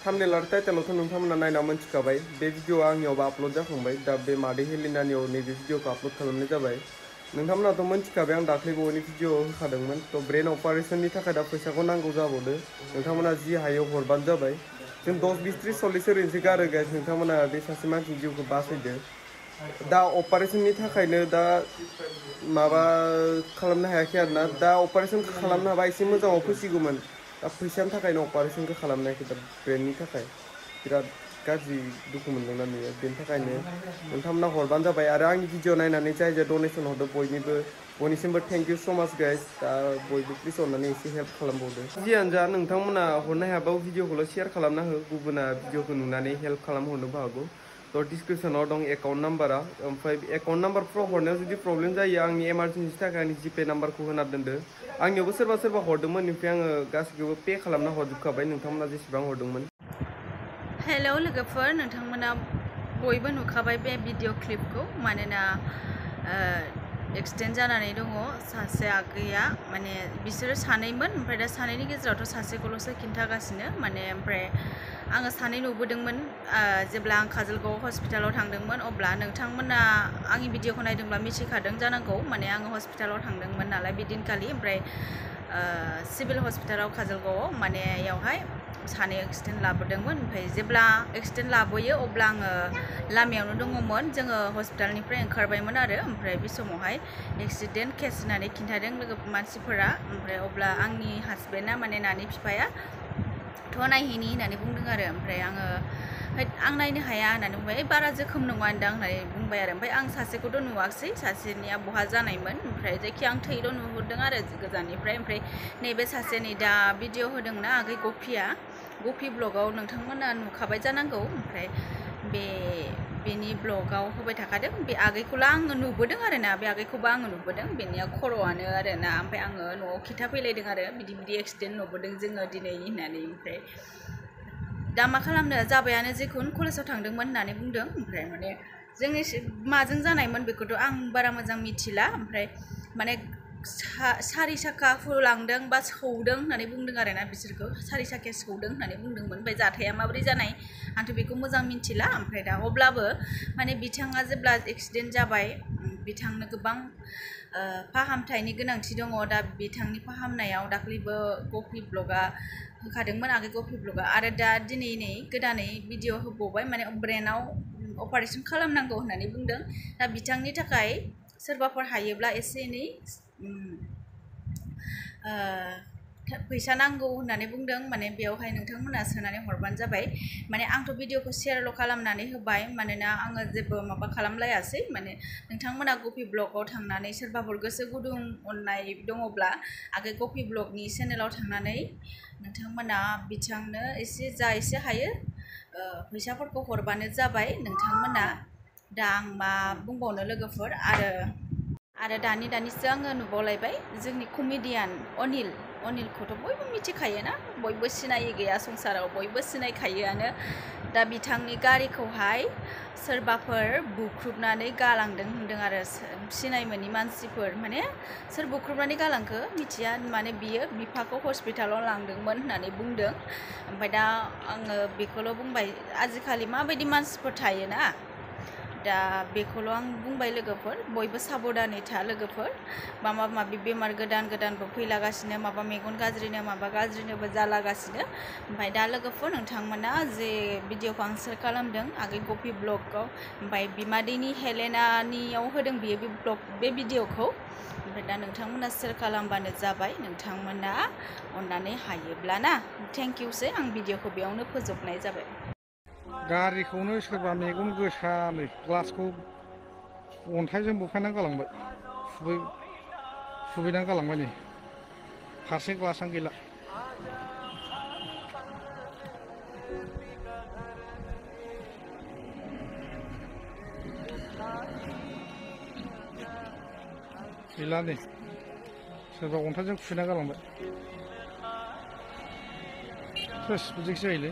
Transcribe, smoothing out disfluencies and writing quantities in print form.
thumbnail आरो टाइटेलावथ' नोंथांमोना नायना मोनथिखाबाय बे भिडिअआ आंनियावबो आपल'ड जाखांबाय दा बे मादै हेलिनानियाव नैबे भिडिअखौ आपल'ड खालामनाय जाबाय नोंथांमोनाथ' मोनथिखाबाय आं दाख्लै बावैनि भिडिअ होखादोंमोन थ' ब्रेन अपारेशननि थाखाय दा फैसाखौ नांगौ जाबावदो नोंथांमोना जि हायो हरबानो जाबाय जों 10 20 30 40 ओरैनोसो गारो गाइस नोंथांमोना बे सासे मानसिनि जिउखौ बासायदो दा अपारेशननि थाखायनो दा माबा खालामनो हायाखै आरोना दा अपारेशनखौ खालामनो हाबा एसे मोजाङाव फैसिगौमोन दा फैसानि थाखायनो अपारेशनखौ खालामनो हायाखै दा ब्रेननि थाखाय बिराद गाज्रि दुखु मोनदोंना नुयो बेनि थाखायनो नोंथांमोना हरबानो जाबाय आरो आंनि भिडिअ नायनानै जाय जाय डनेसन हरदों बयनिसिमबो थेंक इउ सो माच गाइस दा बयबो प्लिज अननानै एसे हेल्प खालामबावदो जियानो जा नोंथांमोना हरनो हायाबाबो भिडिअखौल' शेयार खालामना हो गुबुना भिडिअखौ नुनानै हेल्प खालामहरनोबो हागौ थ' डिसक्रिपसनाव दं एकाउन्ट नाम्बारा ओमफ्राय एकाउन्ट नाम्बारफ्राव हरनायाव जुदि प्रब्लेम जायो आंनि इमारजेन्सिनि थाखाय आंनि जिपे नाम्बारखौ होना दोनदो आंनियावबो सोरबा हरदोंमोन ओमफ्राय आङो गासैखौबो पे खालामना हरजोबखाबाय नोंथांमोना जेसेबां हरदोंमोन हेलौ लोगोफोर नोंथांमोना बयबो नुखाबाय बे भिडिअ क्लिपखौ मानोना एक्सिडेन्ट जानानै दङ सासे आगैया माने बिसोरो सानैमोन ओमफ्राय दा सानैनि गेजेरावथ' सासेखौल'सो खिन्थागासिनो माने ओमफ्राय आङो सानै नुबोदोंमोन जेब्ला आं काजलगाव हस्पिटालाव थांदोंमोन अब्ला नोंथांमोना आंनि भिडिअखौ नायदोंब्ला मिथिखादों जानांगौ माने आङो हस्पिटालाव थांदोंमोन नालाय बिदिनखालि ओमफ्राय सिभिल हस्पिटालाव काजलगावआव माने इयावहाय सानै एक्सिडेन्ट लाबोदोंमोन ओमफ्राय जेब्ला एक्सिडेन्ट लाबोयो अब्ला आङो लामायावनो दङमोन जोङो हस्पिटालनिफ्राय ओंखारबायमोन आरो ओमफ्राय बे समावहाय एक्सिडेन्ट केस होननानै खिन्थादों लोगो मानसिफोरा ओमफ्राय अब्ला आंनि हासबेन्डआ माने नानि बिफाया थ' नायहैनि होननानै बुंदों आरो ओमफ्राय आं नायनो हाया होननानै बुंबाय बारा जोखोम नङा होनदां होननानै बुंबाय आरो ओमफ्राय आं सासेखौथ' नुवाखसै सासेनिया बहा जानायमोन ओमफ्राय जायखिया आं थैल' नुहुरदों आरो गोजाननिफ्राय ओमफ्राय नैबे सासे नै दा भिडिअ होदोंना आगै गफि ब्लगाव नोंथांमोना नुखाबाय जानांगौ ओमफ्राय बेनि ब्लगाव होबाय थाखादों बे आगैखौल' आङो नुबोदों आरो ना बे आगैखौबो आङो नुबोदों बेनिया खर'आनो आरो ना ओमफ्राय आङो न'आव खिन्थाफैलायदों आरो बिदि एक्सिडेन्ट नुबोदों जोङो दिनै होननानै ओमफ्राय दा मा खालामनो जाबायानो जिखुनु कलेजाव थांदोंमोन होननानै बुंदों ओमफ्राय माने जोंनि माजों जानायमोन बेखौथ' आं बारा मोजां मिथिला ओमफ्राय माने सारि साखा फुलांदों बा सौदों होननानै बुंदों आरो ना बिसोरखौ सारि साखाया सौदों होननानै बुंदोंमोन ओमफ्राय जाथाया माबोरै जानाय आंथ' बेखौ मोजां मिथिला ओमफ्राय दा अब्लाबो माने बिथाङा जेब्ला एक्सिडेन्ट जाबाय बिथांनो गोबां फाहामथायनि गोनांथि दङ दा बिथांनि फाहामनायाव दाख्लैबो गफि ब्लगा होखादोंमोन आगै गफि ब्लगा आरो दा दिनै नै गोदानै भिडिअ होबावबाय माने ब्रेनाव अपारेशन खालामनांगौ होननानै बुंदों दा बिथांनि थाखाय सोरबाफोर हायोब्ला एसे एनै फैसा नांगौ होननानै बुंदों माने बेयावहाय नोंथांमोना सोनानै हरबानो जाबाय माने आंथ' भिडिअखौ शेयारल' खालामनानै होबाय मानोना आङो जेबो माबा खालामलायासै माने नोंथांमोना गफि ब्लगाव थांनानै सोरबाफोर गोसो गुदुं अननाय दङब्ला आगै गफि ब्लगनि चेनेलाव थांनानै नोंथांमोना बिथांनो जा एसे हायो फैसाफोरखौ हरबानो जाबाय नोंथांमोना दा आं मा बुंबावनो लोगोफोर आरो दानिसो आङो नुबावलायबाय जोंनि कमेडियान अनिलखौथ' बयबो मिथिखायोना बयबो सिनायै गैया संसाराव बयबो सिनायखायोआनो दा बिथांनि गारिखौहाय सोरबाफोर बुख्रुबनानै गालांदों होनदों आरो सिनाय मोनि मानसिफोर माने सोर बुख्रुबनानै गालांखो मिथिया माने बियो बिफाखौ हस्पिटालाव लांदोंमोन होननानै बुंदों ओमफ्राय दा आङो बेखौल' बुंबाय आजिखालि माबायदि मानसिफोर थायोना दा बेखौल' आं बुंबाय लोगोफोर बयबो साबधानै था लोगोफोर माबा माबि बेमार गोदानबो फैलागासिनो माबा मेगन गाज्रिनो माबा गाज्रिनोबो जालागासिनो ओमफ्राय दा लोगोफोर नोंथांमोना जे भिडिअखौ आं शेयार खालामदों आगै गफि ब्लगाव ओमफ्राय बिमादैनि हेलेनानियाव होदों बियो बे भिडिअखौ ओमफ्राय दा नोंथांमोना शेयार खालामबानो जाबाय नोंथांमोना अननानै हायोब्ला ना थेंक इउसै आं भिडिअखौ बेयावनो फोजोबनाय जाबाय गारिखौनो सोरबा मेगन गोसानो ग्लासखौ अन्थाइजों बुफायनानै गालांबाय खुबैनानै गालांबाय नै फारसे ग्लासानो गैला गैला नै सोरबा अन्थाइजों खुबैनानै गालांबाय बिदिसो जायोलै